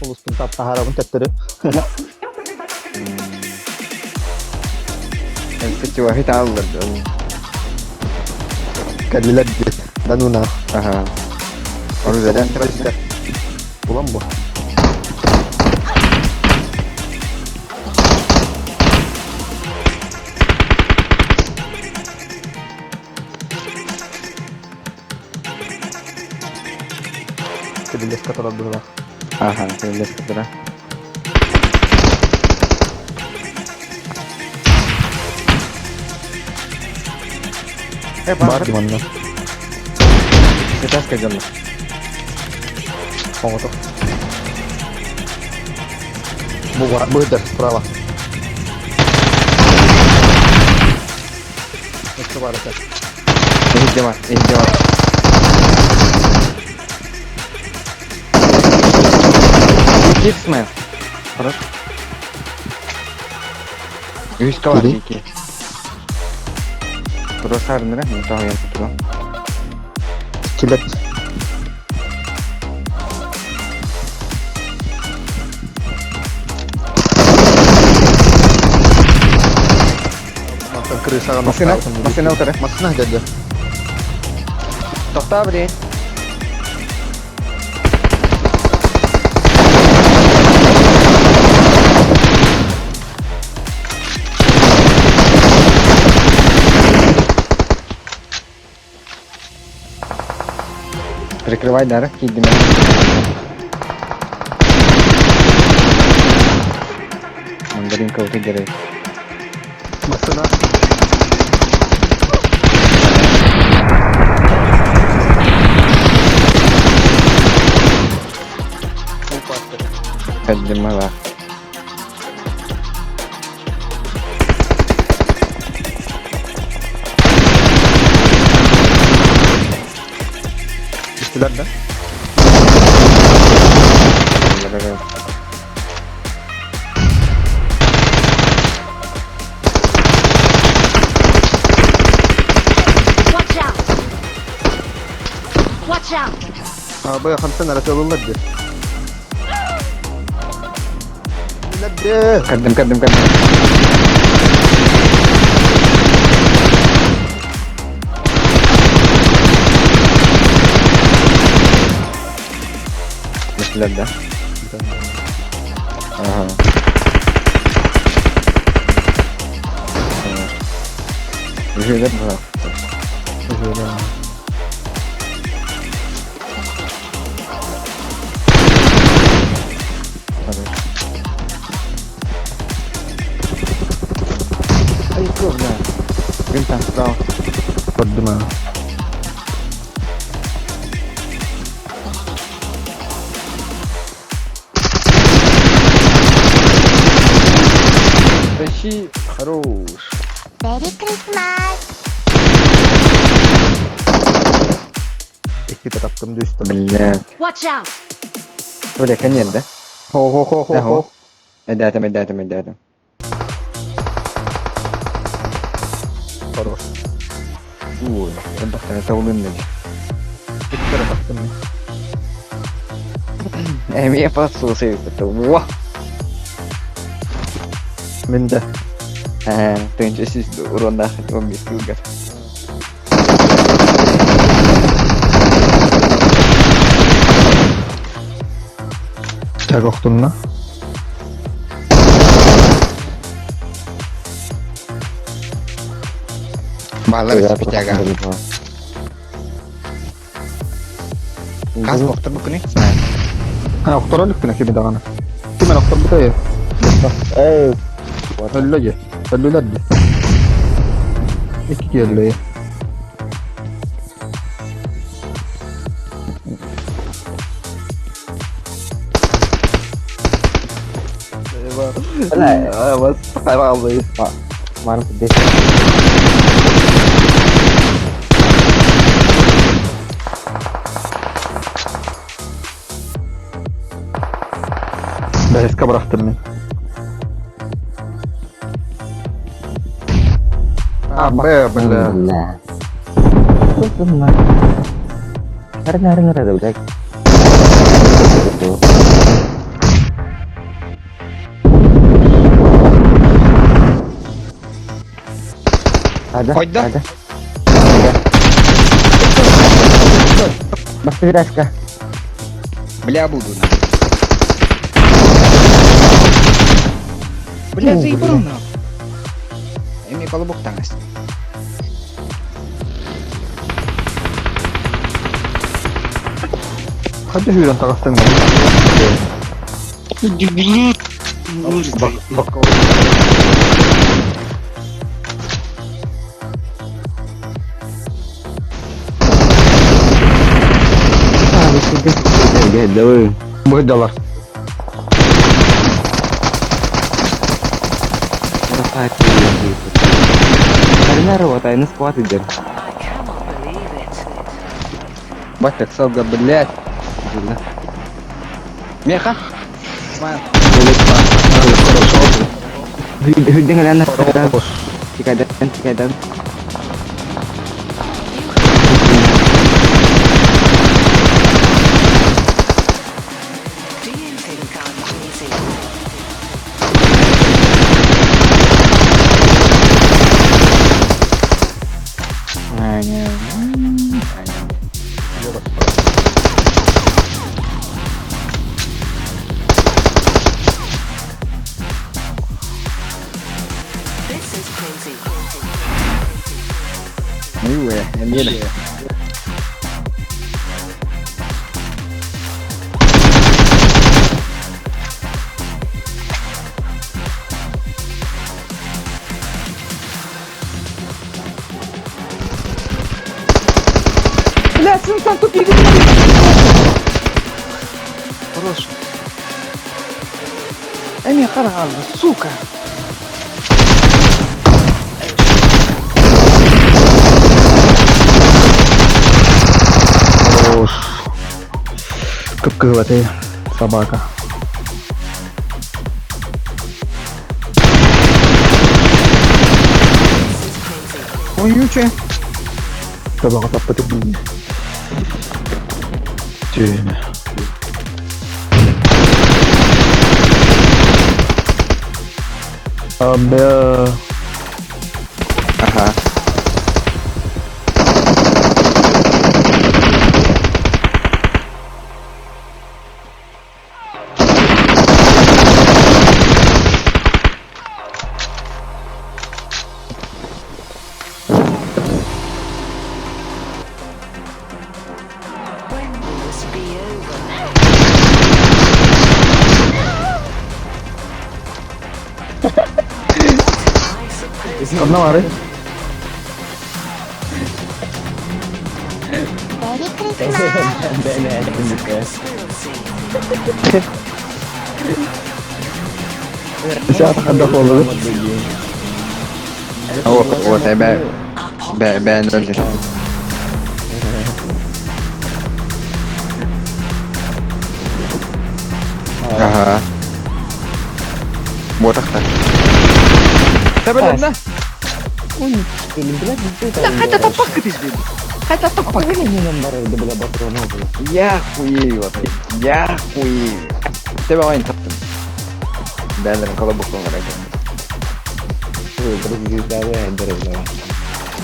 Сулуспун таптаһарабын төттөрү. Чуваһы тааллар Кэллилэр диэт. Да ну нах. Аха. Ону да. Булан бу. Кириллеска турар быһыылаах. Аха, кириллеска турар. Бар манна. Сейчас кадем. Оҥото. Бу быһыдар справа. Өссө бар этэ. Иһирдьэ бар, иһирдьэ бар. Кип смайл. Хорош. Үһүскэ бар ики. Турушарынра, не то я туру. Килет. Мантан крышаҕа Машина, машина утары. Машина дядя. Тохтоо блин. Прикрывай, да, киирдим. Мандаринка утыгерей. Машина. Кэллим ала. Түстүлэр да? Watch out! Watch out! Абы хантан арасылылар дии. Дии. Кэрдим, кэрдим, кэрдим. Түстүлэр да? Ага. Үһүөлэр баар. Ай, бля. Винта справа. Көрдүм аа. Тащи. Хорош. Merry Christmas! Икки таптым түстүм. Бля. Watch out! Бля, конец, да? Хо-хо-хо-хо-хо. Эдэтим, эдэтим, эдэтим. Хорош. Ой, это это улынный. Икки таптым. Эмиэ послушай, это во. Мин да. Тынча сис уроннах он бискилгар. Так охтунна. Баалар спитяга. Хас охтор бу күнү? А, охторон күнэ кими даҕаны. Ким охторбута е? Эй, Өллө же. Өллүлэр де. Икки өллө е. Бля. Бас хайралды. Марк здесь. Бэһискэ бырахтым мин. А, Б, бля. Бля. Харна, харна, блядь. Хойдо? Бастыгыраска. Бля, буду. Бля, заебал нахуй. Эми колобок таҥас. Ханча сүүрэн таҕыстыҥ? Бак Быһдалар. Батя, салга, блядь. Меха. Смайл. Тикайдан. Do you think I'm crazy? This is crazy. Милая, Эмиля. Бля, сын сам тупик. Хорош. Эми харгал, сука. Хорош. Кып-кызыл этэй собака. This is crazy. Вонючая. Табаҕа таппыт дии. Түүнэ. А, бля. Ага. When will this be over? I suppose Одна баарый. Merry Christmas! conspiracy. Саата хайдах буоллугут? О, вот, бэ, бэ, бэ, ноль. Ага. Вот так. Да, да. Да, хотя тапак ты Хотя тапак. Я хуею, вот. Я хуею. Тебя вайн таптым. Бәлерин колобок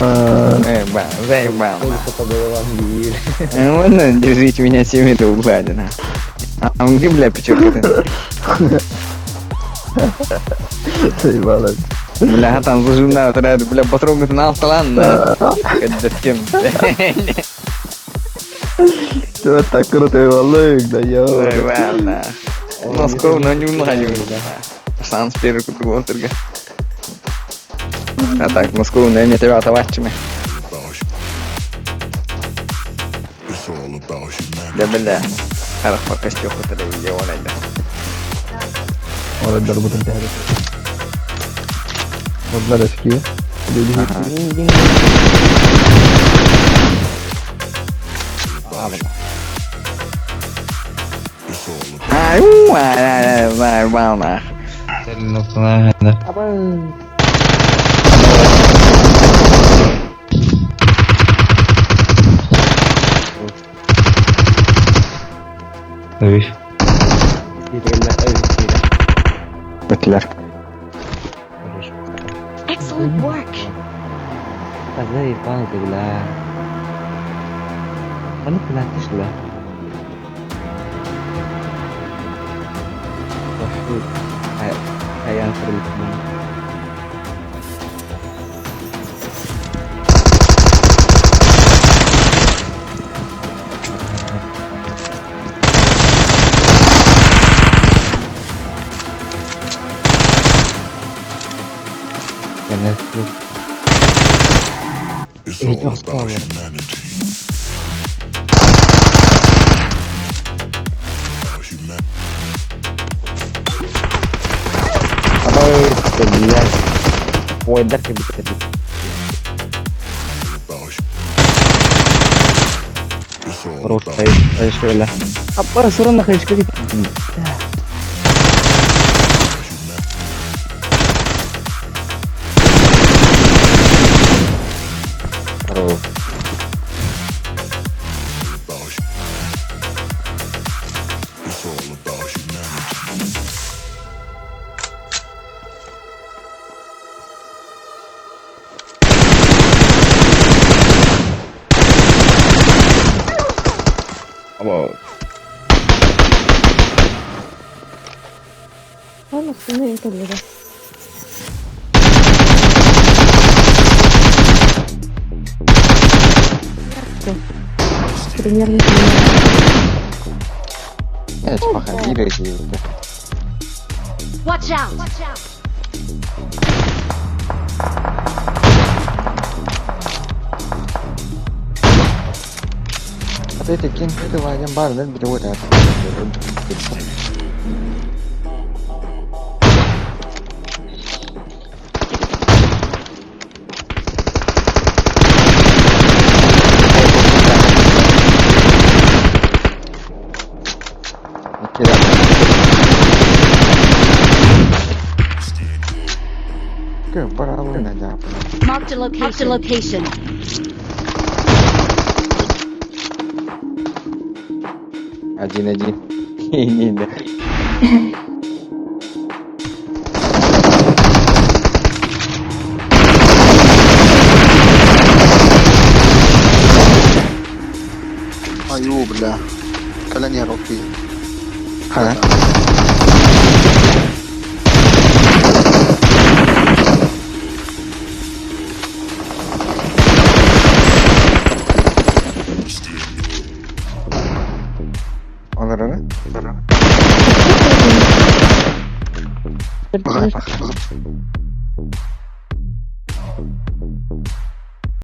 Э, заебал. Ладно, держите меня семь угладина. А он где, бля, печёрка-то? Заебалась. Бля, там зажимна отряд, бля, патрон на ладно. Это кем? Что так круто балык, да ё. Заебал, Москва, но не умнаю. Сам с первый кутугонтырга. А так, Москву, но не тебя товарищами. Да, бля. Хорошо, костюх это видео найду. Ora darбытын тэһэр. Одна очки. Ай, у, ай, заебал, нах. Бетлер. Excellent work! Коза ебаный бля. Маннык гынааччы бля. Хайаан көрбүппүн. It's all about humanity. Human- Абай, блядь. Пойдар кэбиттэр. about It's all Хорош, about решили. Аппара суран хайышка human- Хорош. about It's all about humanity. Аба. Ладно, ну это было. Примерно Э, походили эти. Watch out! А ты таким ты вадим бар, да, бери это. Marked a location. Marked a location. Один-один. Не, не. Айуу, бля. Кэлэн иһэр ол киһи. Хана. Олорор?